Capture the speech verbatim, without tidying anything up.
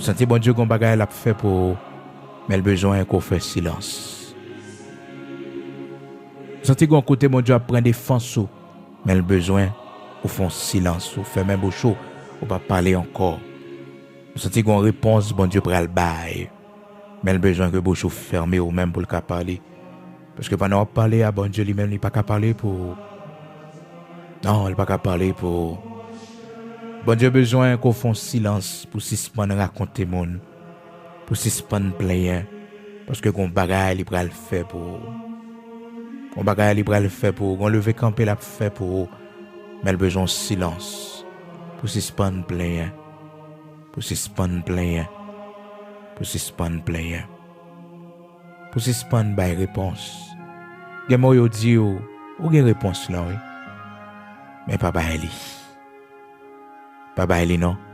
Ou santi Bondye gon bagay l ap fè pou ou, men l bezwen ke w fè silans. Ou santi gon kote Bondye ap pran defans ou, men l bezwen ou fè yon silans, ou fèmen bouch ou, ou pa pale ankò. Ou santi gon repons Bondye pral bay, men l bezwen ke bouch ou fèmen ou menm pou l ka pale. Paske pandan w ap pale a Bondye, li menm li pa ka pale pou ou. Non, li pa ka pale pou ou. Bondye bezwen ke w fè yon silans pou sispann rakonte moun, pou sispann plenyen, paske gon bagay li pral fè pou ou. Gon bagay li pral fè pou ou, gon leve kanpe l ap fè pou ou, men l bezwen yon silans pou sispann plenyen, pou sispann plenyen, pou sispann plenyen, pou sispann bay repons. Gen mo yo di w, ou gen repons lan, wi. Men pa bay li. Pa bay li non.